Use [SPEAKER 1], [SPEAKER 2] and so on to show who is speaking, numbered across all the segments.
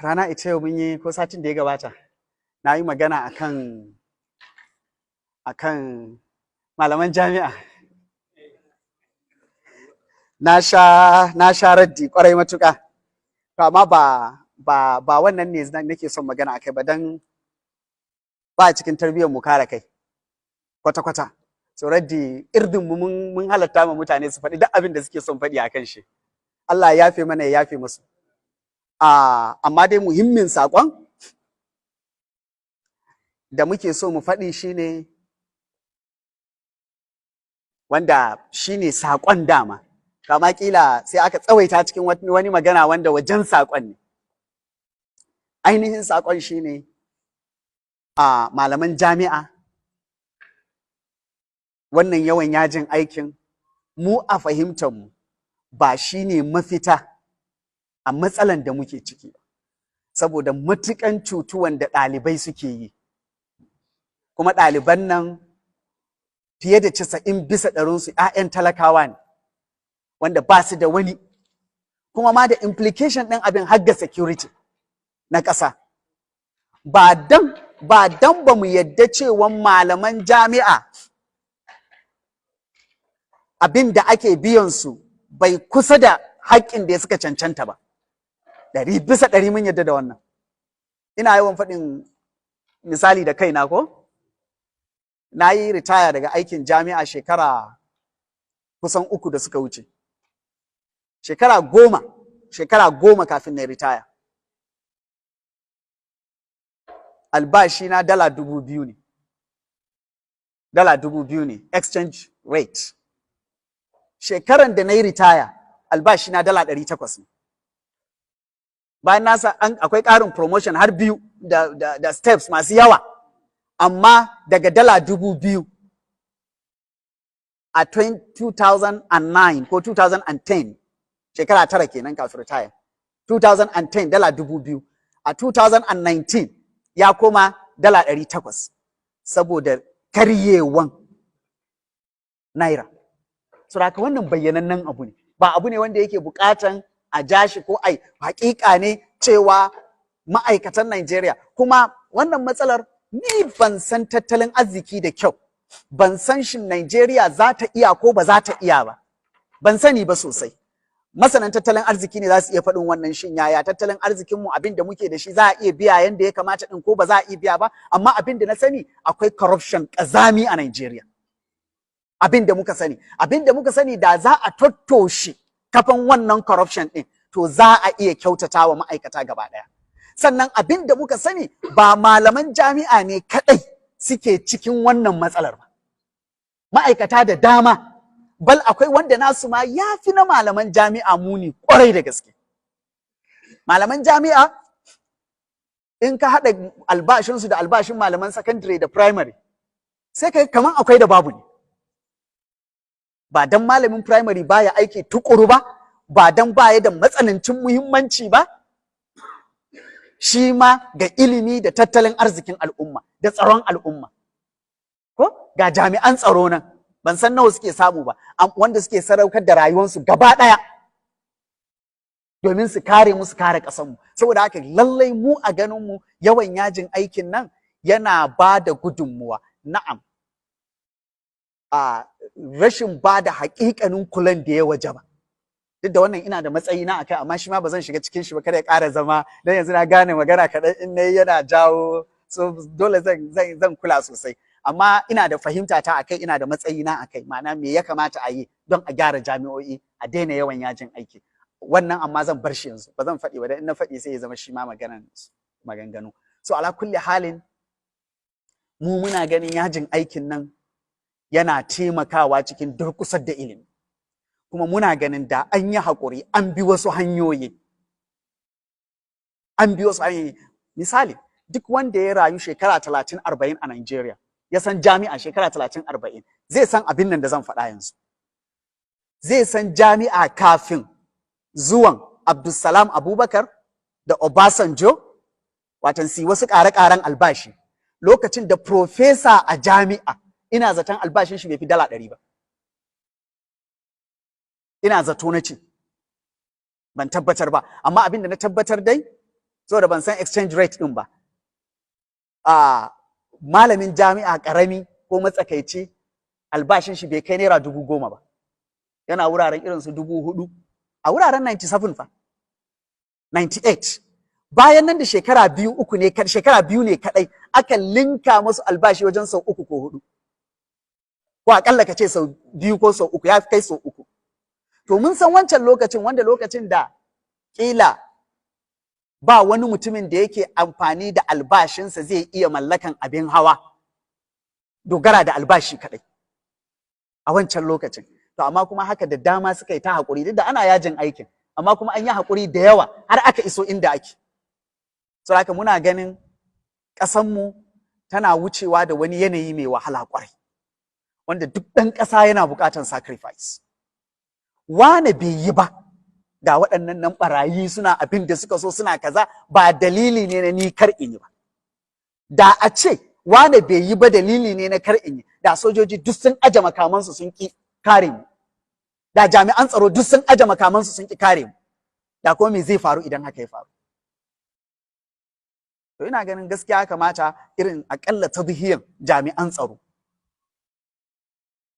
[SPEAKER 1] Rana ita yau mun yi ko satin da ya gabata, na yi magana akan malaman jami'a. Na sha raddi kwarai matuƙa. To amma ba wannan ne nake son magana akai ba, dan ba cikin tarbiyyar mu kare kai kwata-kwata. So raddi irdin mu mun halatta ma mutane su faɗi duk abin da suke son faɗi akan shi. Allah ya yafe mana, ya yafe musu. Amma dai muhimmin saƙon da muke so mu faɗi shine wanda shine saƙon dama. Kama kila sai aka tsawaita cikin wani magana wanda wajen saƙon ne. Ainihin saƙon shine a malaman jami'a, wannan yawan yajin aikin, mu a fahimtar mu, ba shine mafita a matsalan da muke ciki ba, saboda matukan cutuwan da ɗalibai suke yi. Kuma ɗaliban nan fiye da 90% 'ya'yan talakawa ne wanda ba su da wani, kuma ma da implication ɗin abin har ga security na ƙasa. Ba dan ba mu yadda cewa malaman jami'a abin da ake biyan su bai kusa da haƙƙin da suka cancanta ba. 100% mun yadda da wannan. Ina yawan faɗin misali da kaina ko? Na yi ritaya daga aikin jami'a shekara kusan 3 da suka wuce. Shekara 10, shekara 10 kafin na ritaya. Albashi na $2,000 ne. $2,000 ne exchange rate. Shekaran da na yi ritaya, albashi na $800 ne. Bayan nasa akwai ƙarin promotion har biyu da steps masu yawa. Amma daga $2,000 a 2009 ko 2010, shekara 9 kenan kafin retire. 2010 $2,000. A 2019 ya koma $800 saboda karyewan naira. Saboda wannan bayyanannen abu ne, ba abu ne wanda yake bukatan a jashi ko ai hakika ne cewa ma'aikatan Najeriya. Kuma wannan matsalar, ni ban san tattalin arziki da kyau, ban san shin Najeriya za ta iya ko ba za ta iya ba, ban sani ba sosai. Masanan tattalin arziki ne za su iya faɗin wannan, shin yaya tattalin arzikinmu, abin da muke da shi, za a iya biya yanda ya kamata ɗin ko ba za a iya biya ba. Amma abin da na sani, akwai corruption ƙazami a Najeriya. Abin da muka sani, da za a tattoshe kafan wannan corruption ɗin, to za a iya kyautata wa ma'aikata gaba ɗaya. Sannan abin da muka sani, ba malaman jami'a ne kaɗai suke cikin wannan matsalar ba, ma'aikata da dama. Bal akwai wanda nasu ma ya fi na malaman jami'a muni kwarai da gaske. Malaman jami'a, in ka haɗa albashinsu da albashin malaman secondary da primary, sai kai kaman akwai da babu ne. Ba dan malamin primary baya aiki tukuru ba, ba dan baya da matsanancin muhimmanci ba shi ma ga ilimi da tattalin arzikin al'umma da tsaron al'umma. Ko ga jami'an tsaro nan, ban san nawa suke samu ba, wanda suke sadaukar da rayuwarsu gaba ɗaya domin su kare mu, su kare ƙasarmu. Saboda haka lallai mu a ganin mu, yawan yajin aikin nan yana ba da gudunmuwa, na'am, a rashin ba da haƙiƙanin kulan da ya wajaba. Duk da wannan ina da matsayi na akai, amma shi ma ba zan shiga cikin shi ba, kada ya ƙara zama, dan yanzu na gane magana kaɗan in nayi yana jawo, so dole zan kula sosai. Amma ina da fahimta ta akai, ina da matsayi na akai, ma'ana me ya kamata a yi don a gyara jami'o'i, a daina yawan yajin aiki wannan. Amma zan bar shi yanzu, ba zan faɗi ba, dan in na faɗi sai ya zama shi ma maganan maganganu. So ala kulli halin, mu muna ganin yajin aikin nan yana taimakawa cikin durƙusar da ilimi. Kuma muna ganin da an yi haƙuri, an bi wasu hanyoyi, an bi wasu hanyoyi. Misali, duk wanda ya rayu shekara 30, 40 a Nigeria, ya san jami'a shekara 30, 40, zai san abin nan da zan faɗa yanzu. Zai san jami'a kafin zuwan Abdulsalam Abubakar da Obasanjo, watan si wasu ƙare-ƙaren albashi, lokacin da profesa a jami'a, ina zaton albashin shi bai fi $100 ba. Ina zato na ce, ban tabbatar ba, amma abin da na tabbatar dai Saboda ban san exchange rate ɗin ba. A malamin jami'a ƙarami ko matsakaici, albashin shi bai kai ₦10,000 ba. Yana wuraren irin su 4,000 a wuraren 97 fa. 98. Bayan nan da shekara 2, 3 ne, shekara 2 ne kadai aka linka masu albashi wajen sau uku ko hudu. Ko akalla ka ce sau biyu ko sau uku, ya kai sau uku. To mun san wancan lokacin, wanda lokacin da kila ba wani mutumin da yake amfani da albashinsa zai iya mallakan abin hawa, dogara da albashi kadai a wancan lokacin. To amma kuma haka da dama suka yi ta haƙuri, duk da ana yajin aikin, amma kuma an yi haƙuri da yawa har aka iso inda ake. So haka muna ganin ƙasanmu tana wucewa da wani yanayi mai wahala ƙwarai, wanda duk ɗan ƙasa yana buƙatar sacrifice. Wane bai yi ba, ga waɗannan nan ɓarayi suna abin da suka so, suna kaza, ba dalili ne na ni kar in yi ba. Da a ce wane bai yi ba dalili ne na kar in yi, da sojoji duk sun aje makamansu sun ki kare mu, da jami'an tsaro duk sun aje makamansu sun ki kare mu, da kuma me zai faru idan haka ya faru? To ina ganin gaskiya kamata irin akalla tadhiyan jami'an tsaro,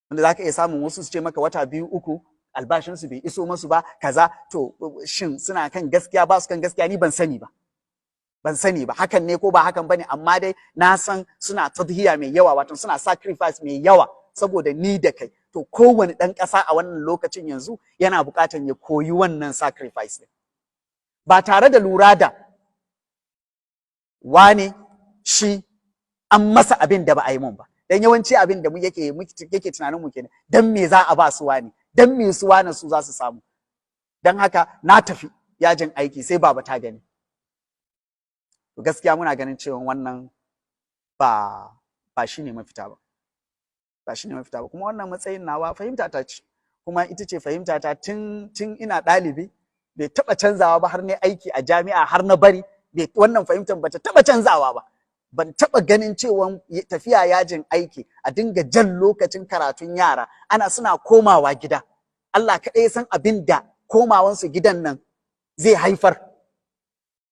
[SPEAKER 1] wanda za ka iya samun wasu su ce maka wata 2, 3 albashinsu bai iso masu ba, kaza. To shin suna kan gaskiya, ba su kan gaskiya? Ni ban sani ba, ban sani ba hakan ne ko ba hakan bane, amma dai na san suna tadhiya mai yawa, wato suna sacrifice mai yawa saboda ni da kai. To kowane ɗan ƙasa a wannan lokacin yanzu yana buƙatar ya koyi wannan sacrifice ɗin, ba tare da lura da wane shi an masa abin da ba a yi mun ba. Dan yawanci abin da mu yake tunanin mu kenan: dan me za a ba su wane? Dan me su wane su za su samu? Dan haka na tafi yajin aiki, sai baba ta gani. To gaskiya muna ganin cewa wannan ba shine mafita ba, ba shine mafita ba. Kuma wannan matsayin nawa fahimta ta ce, kuma ita ce fahimta ta tun ina ɗalibi, bai taɓa canzawa ba har ne aiki a jami'a, har na bari, wannan fahimtar bata taɓa canzawa ba. Ban taɓa ganin cewa tafiya yajin aiki a dinga jan lokacin karatun yara, ana suna komawa gida, Allah kaɗai san abin da komawansu gidan nan zai haifar.